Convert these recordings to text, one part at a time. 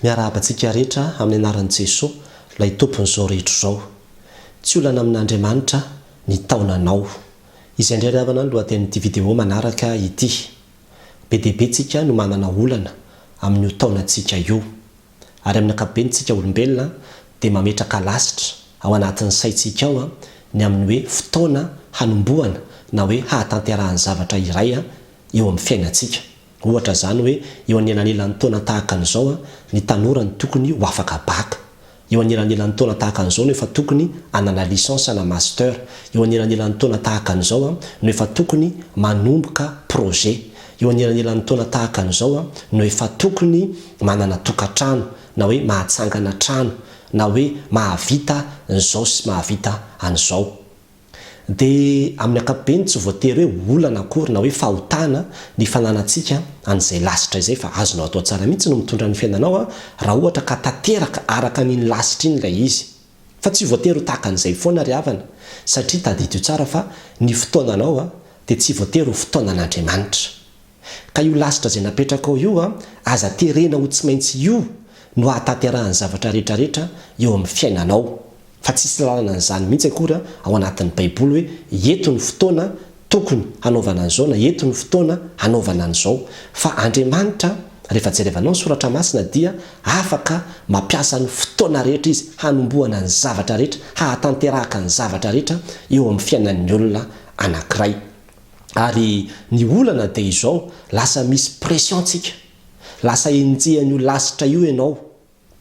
Miarahaba antsika rehetra amin'ny anaran'i Jesoa, ilay Tompon'izao rehetra izao. Tsy olana amin'Andriamanitra ny taonanao. Izay indray ry havana ny lohatenin'ity vidéo manaraka ity. Be dia be tsika no manana olana amin'io taonantsika io. Ary amin'ny ankapobeny tsika olombelona dia mametraka lasitra ao anatin'ny saintsika ao ny amin'ny hoe fotoana hanombohana na hoe hahatanterahan'ny zavatra iray eo amin'ny fiainantsika. Ohatra izany hoe eo anelanelan'ny taona tahaka an'izao ny tanora no tokony ho afaka bac. Eo anelanelan'ny taona tahaka an'izao no efa tokony hanana licence na master. Eo anelanelan'ny taona tahaka an'izao no efa tokony manomboka projet. Eo anelanelan'ny taona tahaka an'izao no efa tokony manana tokantrano na hoe mahatsangana trano na hoe mahavita an'izao sy mahavita an'izao. Dia amin'ny ankapobeny tsy voatery hoe olana akory na hoe fahotana ny fananantsika an'izay lasitra izay fa azonao atao tsara mihitsy no mitondra ny fiainanao raha ohatra ka tanteraka araka an'iny lasitra iny ilay izy. Fa tsy voatery ho tahaka an'izay foana ry havana satria tadidio tsara fa ny fotoananao dia tsy voatery ho fotoanan'Andriamanitra. Ka io lasitra izay napetrakao io aza terena ho tsy maintsy io no hahatanterahan'ny zavatra rehetrarehetra eo amin'ny fiainanao. Fa tsisy lalana an'izany mihitsy akory ao anatin'ny baiboly hoe eto ny fotoana tokony hanaovana an'izao na eto ny fotoana hanaovana an'izao. Fa Andriamanitra rehefa jerevanao ny soratra masina dia afaka mampiasa ny fotoana rehetra izy hanombohana ny zavatra rehetra, hahatanterahaka ny zavatra rehetra eo amin'ny fiainan'ny olona anankiray. Ary ny olana dia izao, lasa misy pression tsika. Lasa enjehan'io lasitra io ianao.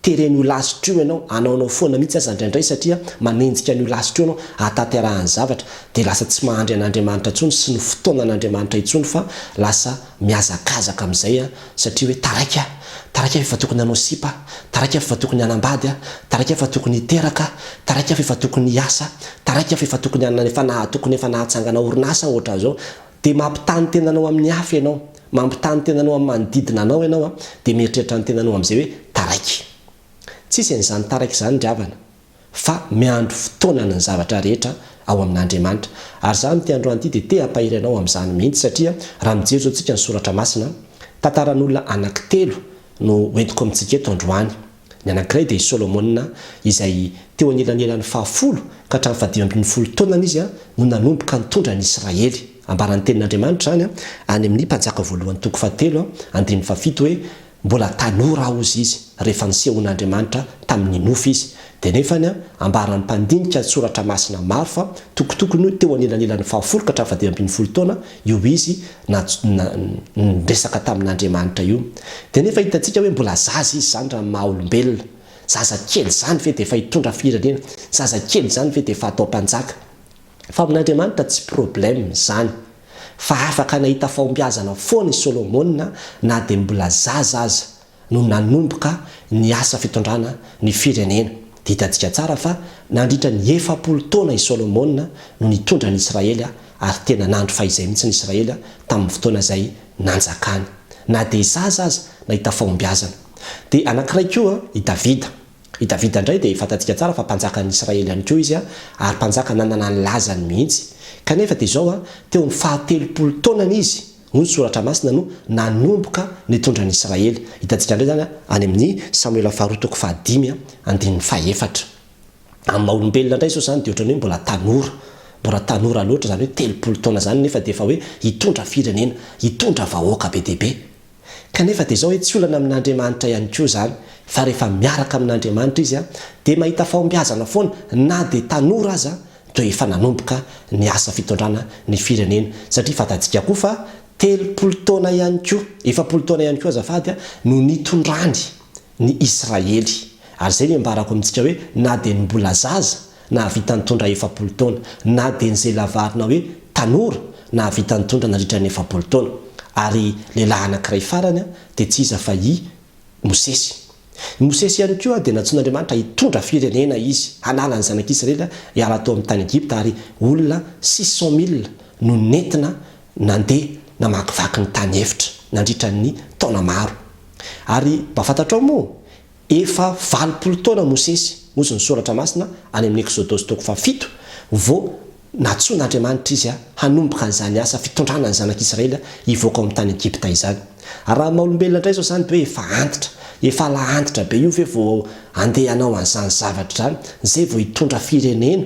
Teren'io lasitra io ianao, anaonao foana mihitsy aza indraindray satria manenjika an'io lasitra io ianao hahatanterahany zavatra, dia lasa tsy mahandry an'Andriamanitra intsony sy ny fotoanan'Andriamanitra intsony fa lasa mihazakazaka amin'izay satria hoe taraiky aho, taraiky aho efa tokony hanao sipa, taraiky aho efa tokony hanambady, taraiky aho efa tokony hiteraka, taraiky aho efa tokony hiasa, taraiky aho efa tokony hanana efa naha tokony efa nahatsangana orinasa ohatran'izao. Dia mampitaha ny tenanao amin'ny hafa ianao, mampitaha ny tenanao amin'ny manodidina anao ianao dia mieritreritra ny tenanao amin'izay hoe taraiky. Tsisy an'izany taraiky izany ry havana fa miandry fotoanany ny zavatra rehetra ao amin'Andriamanitra. Ary izaho amin'ity androany ity dia te hampahery anao amin'izany mihitsy satria raha mijery izao tsika ny soratra masina, tantaran'olona anankitelo no hoentiko amintsika eto androany. Ny anankiray dia i Solomona izay teo anelanelan'ny fahafolo ka hatramin'ny fahadimy ambin'ny folo taonany izy no nanomboka nitondra ny Israely. Ambaran'ny Tenin'Andriamanitra izany any amin'ny Mpanjaka voalohany toko fahatelo andininy fahafito hoe, Mbola tanora aho hozy izy rehefa nisehoan'Andriamanitra tamin'ny nofy izy. Dia nefany ambaran'ny mpandinika ny soratra masina maro fa tokotokony ho teo anelanelan'ny fahafolo ka hatramin'ny fahadimy ambin'ny folo taona io izy niresaka tamin'Andriamanitra io. Dia nefa hitantsika hoe mbola zaza izy izany raha ny maha olombelona. Zaza kely izany ve dia efa hitondra firenena? Zaza kely izany ve dia efa hatao mpanjaka? Fa amin'Andriamanitra tsy problème izany. Fa afaka nahita fahombiazana foana i Solomona na dia mbola zaza aza no nanomboka ny asa fitondrana ny firenena. Dia hitantsika tsara fa nandritra ny 40 taona i Solomona no nitondra ny Israely ary tena nandry fahizay mihitsy ny Israely tamin'ny fotoana izay nanjakany. Na dia zaza aza nahita fahombiazana. Dia anankiray koa i Davida. I Davida indray dia fantatsika tsara fa mpanjakan'ny Israely ihany koa izy ary mpanjaka nanana ny lazany mihitsy. Kanefa dia izao, teo amin'ny fahatelopolo taonany izy, hoy ny Soratra Masina, no nanomboka nitondra ny Israely. Hitantsika indray izany any amin'ny Samoela faharoa toko fahadimy andininy fahefatra. Amin'ny maha olombelona indray izao izany dia ohatran'ny hoe mbola tanora, mbola tanora loatra izany hoe 30 taona izany nefa dia efa hoe hitondra firenena, hitondra vahoaka be dia be. Kanefa dia izao hoe tsy olana amin'Andriamanitra ihany koa izany fa rehefa miaraka amin'Andriamanitra izy dia mahita fahombiazana foana na dia tanora aza dia efa nanomboka ny asa fitondrana ny firenena satria fantatsika koa fa 30 taona ihany koa, 40 taona ihany koa azafady, no nitondrany ny Israely. Ary izay no ambarako amintsika hoe na dia ny mbola zaza nahavita nitondra 40 taona, na dia ny izay lavarina hoe tanora nahavita nitondra nandritra ny 40 taona. Ary lehilahy anankiray farany dia tsy iza fa i Mosesy. I Mosesy ihany koa dia nantsoin'Andriamanitra hitondra firenena izy, hanala ny zanak'Israely hiala tao amin'ny tany Egypta ary olona 600 mille no nentina nandeha namakivaky ny tany efitra nandritra ny taona maro. Ary mba fantatrao moa? Efa 80 taona Mosesy, hozy ny Soratra Masina any amin'ny Eksodosy toko fahafito, vao nantsoin'Andriamanitra izy hanomboka an'izany asa fitondrana ny zanak'Israely hivoaka ao amin'ny tany Egypta izany. Ary raha amin'ny maha olombelona indray izao izany dia hoe efa antitra. Efa lahy-antitra be io ve vao andeha hanao an'izany zavatra izany, izay vao hitondra firenena?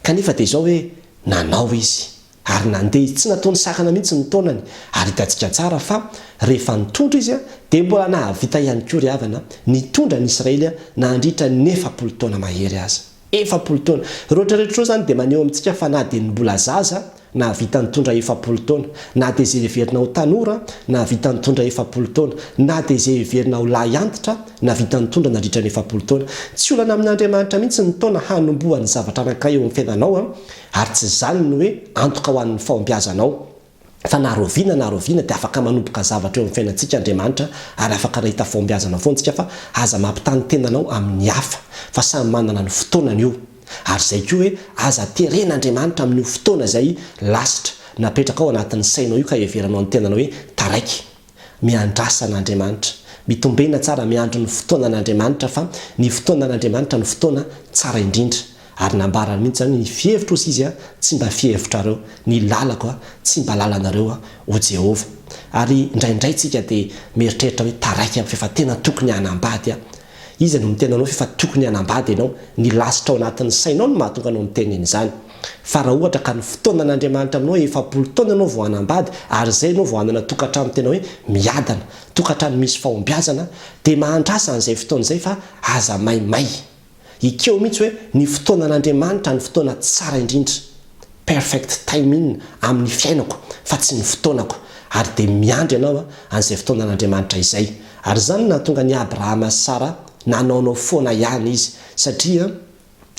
Kanefa dia izao hoe nanao izy. Ary nandeha izy, tsy nataony sakana mihitsy ny taonany. Ary hitantsika tsara fa rehefa nitondra izy dia mbola nahavita ihany koa ry havana nitondra ny Israely nandritra ny 40 taona mahery aza. 40 taona. Ireo rehetra rehetra ireo izany dia maneho amintsika fa na dia ny mbola zaza nahavita nitondra 40 taona, na dia izay heverina ho tanora nahavita nitondra 40 taona, na dia izay heverina ho lahy antitra nahavita nitondra nandritra ny 40 taona. Tsy olana amin'Andriamanitra mihitsy ny taona hanombohan'ny zavatra anankiray eo amin'ny fiainanao ary tsy izany no hoe antoka ho an'ny fahombiazanao. Fa na rahoviana na rahoviana dia afaka manomboka zavatra eo amin'ny fiainantsika Andriamanitra ary afaka nahita fahombiazana foana tsika fa aza mampitaha ny tenanao amin'ny hafa fa samy manana ny fotoanany io. Ary izay koa hoe aza terena Andriamanitra amin'io fotoana izay lasitra napetrakao anatin'ny sainao io ka heveranao ny tenanao hoe taraiky. Miandrasa an'Andriamanitra. Mitombena tsara miandry ny fotoanan'Andriamanitra fa ny fotoanan'Andriamanitra no fotoana tsara indrindra. Ary nambarany mihitsy izany hoe ny fihevitro hozy izy tsy mba fihevitrareo, ny lalako tsy mba lalanareo hoy Jehovah. Ary indraindray tsika dia mieritreritra hoe taraiky aho f'efa tena tokony hanambady aho. Iza no miteny anao f'efa tokony hanambady ianao? Ny lasitra ao anatin'ny sainao no mahatonga anao miteny an'izany. Fa raha ohatra ka ny fotoanan'Andriamanitra aminao 40 taona ianao vao hanambady ary izay ianao vao hanana tokantrano tena hoe miadana, tokantrano misy fahombiazana, dia mahandrasa an'izay fotoana izay fa aza maimay. Ekeo mihitsy hoe ny fotoanan'Andriamanitra ny fotoana tsara indrindra, perfect timing, amin'ny fiainako fa tsy ny fotoanako. Ary dia miandry ianao an'izay fotoanan'Andriamanitra izay. Ary izany no nahatonga an'i Abrahama sy Sara nanaonao foana ihany izy satria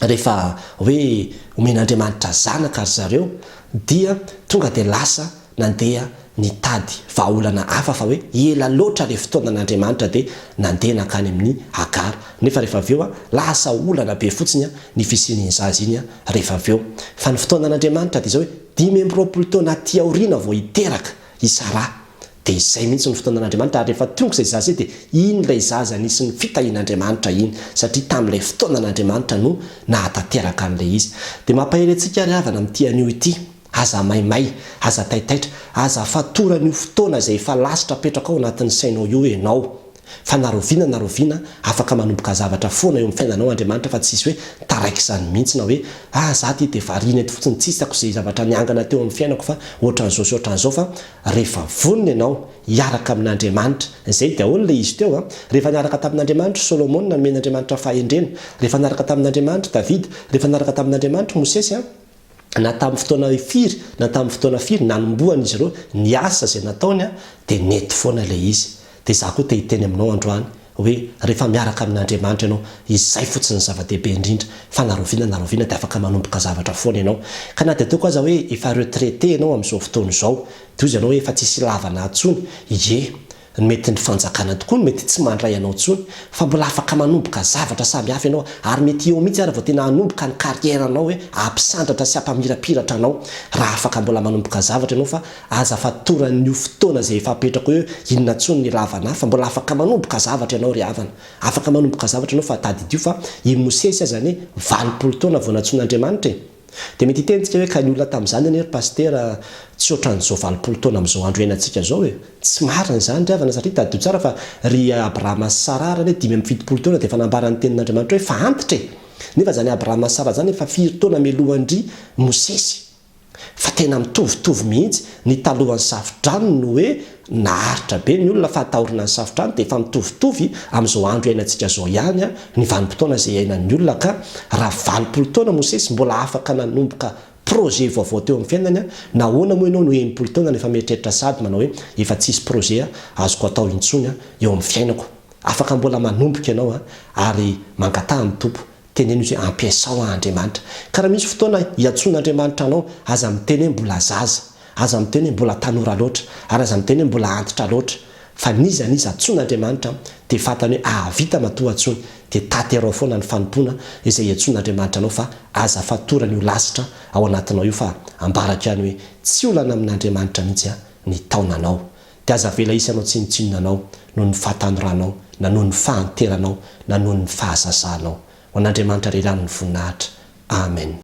rehefa hoe omen'Andriamanitra zanaka ry zareo dia tonga dia lasa nandeha nitady vahaolana hafa fa hoe ela loatra ilay fotoanan'Andriamanitra dia nandeha nankany amin'i Hagara. Nefa rehefa avy eo lasa olana be fotsiny ny fisian'iny zaza iny rehefa avy eo. Fa ny fotoanan'Andriamanitra dia izao hoe 25 taona aty aoriana vao hiteraka i Saraha. Dia izay mihitsy no fotoanan'Andriamanitra ary rehefa tonga izay zaza izay dia iny ilay zaza nisy ny fitahian'Andriamanitra iny satria tamin'ilay fotoanan'Andriamanitra no nahatanteraka an'ilay izy. Dia mampahery antsika ry havana amin'ity anio ity. Aza maimay, aza taitaitra, aza fatoran'io fotoana izay efa lasitra apetraka ao anatin'ny sainao io ianao. Fa na rahoviana na rahoviana, afaka manomboka zavatra foana eo amin'ny fiainanao Andriamanitra fa tsisy hoe taraiky izany mihitsy na hoe ah za ty dia variana eto fotsiny tsy hitako izay zavatra niangana teo amin'ny fiainako fa ohatran'izao sy ohatran'izao fa rehefa vonona ianao hiaraka amin'Andriamanitra, izay daholo ilay izy teo an, rehefa niaraka tamin'Andriamanitra Solomona nomen'Andriamanitra fahendrena, rehefa niaraka tamin'Andriamanitra Davida, rehefa niaraka tamin'Andriamanitra Mosesy an, na tamin'ny fotoana firy na tamin'ny fotoana firy nanombohan'izy ireo ny asa izay nataony dia nety foana ilay izy. Dia izaho koa te hiteny aminao androany hoe rehefa miaraka amin'Andriamanitra ianao, izay fotsiny ny zava-dehibe indrindra fa na rahoviana na rahoviana dia afaka manomboka zavatra foana ianao. Ka na dia ataoko aza hoe efa retraité ianao amin'izao fotoana izao, dia hozy ianao hoe efa tsisy ilavana ahy intsony, ie, Ny mety ny fanjakana tokoa no mety tsy mandray anao intsony fa mbola afaka manomboka zavatra samy hafa ianao ary mety eo mihitsy ary vao tena hanomboka ny carrière anao hoe hampisandratra sy hampamirapiratra anao raha afaka mbola manomboka zavatra ianao fa aza fatoran'io fotoana izay efa apetrako eo inona intsony ny ilavana fa mbola afaka manomboka zavatra ianao ry havana afaka manomboka zavatra ianao fa tadidio fa i Mosesy aza anie 80 taona vao nantsoin'Andriamanitra e! Dia mety hiteny tsika hoe ka ny olona tamin'izany anie ry Pasitera tsy ohatran'izao 80 taona amin'izao andro iainantsika izao e! Tsy marina izany ry havana satria tadidio tsara fa ry Abrahama sy Sara ary anie 75 taona dia efa nambaran'ny tenin'Andriamanitra hoe efa antitra e! Nefa izany Abrahama sy Sara izany efa firy taona mialohan-dry Mosesy? Fa tena mitovitovy mihitsy, ny talohan'ny safodrano no hoe naharitra be ny olona fa taorinan'ny safodrano dia efa mitovitovy amin'izao andro iainantsika izao ihany ny vanim-potoana izay iainan'ny olona ka raha 80 taona Mosesy mbola afaka nanomboka projet vaovao teo amin'ny fiainany nahoana moa ianao no 60 taona no efa mieritreritra sahady manao hoe efa tsisy projet azoko atao intsony eo amin'ny fiainako afaka mbola manomboka ianao ary mangataha amin'ny Tompo Teneno izy hoe ampiasao aho Andriamanitra. Ka raha misy fotoana iantsoan'Andriamanitra anao, aza miteny hoe mbola zaza, aza miteny hoe mbola tanora loatra, ary aza miteny hoe mbola antitra loatra. Fa n'iza n'iza antsoin'Andriamanitra dia fantany hoe ahavita matoa antsoiny, dia tanterao foana ny fanompoana izay iantsoan'Andriamanitra anao fa aza fatorana io lasitra ao anatinao io fa ambarako ihany hoe tsy olana amin'Andriamanitra mihitsy ny taonanao. Dia aza avela hisy hanao tsinontsinona anao noho ny fahatanoranao, na noho ny fahanteranao, na noho ny fahazazanao. Ho an'Andriamanitra irery ihany ny voninahitra. Amen.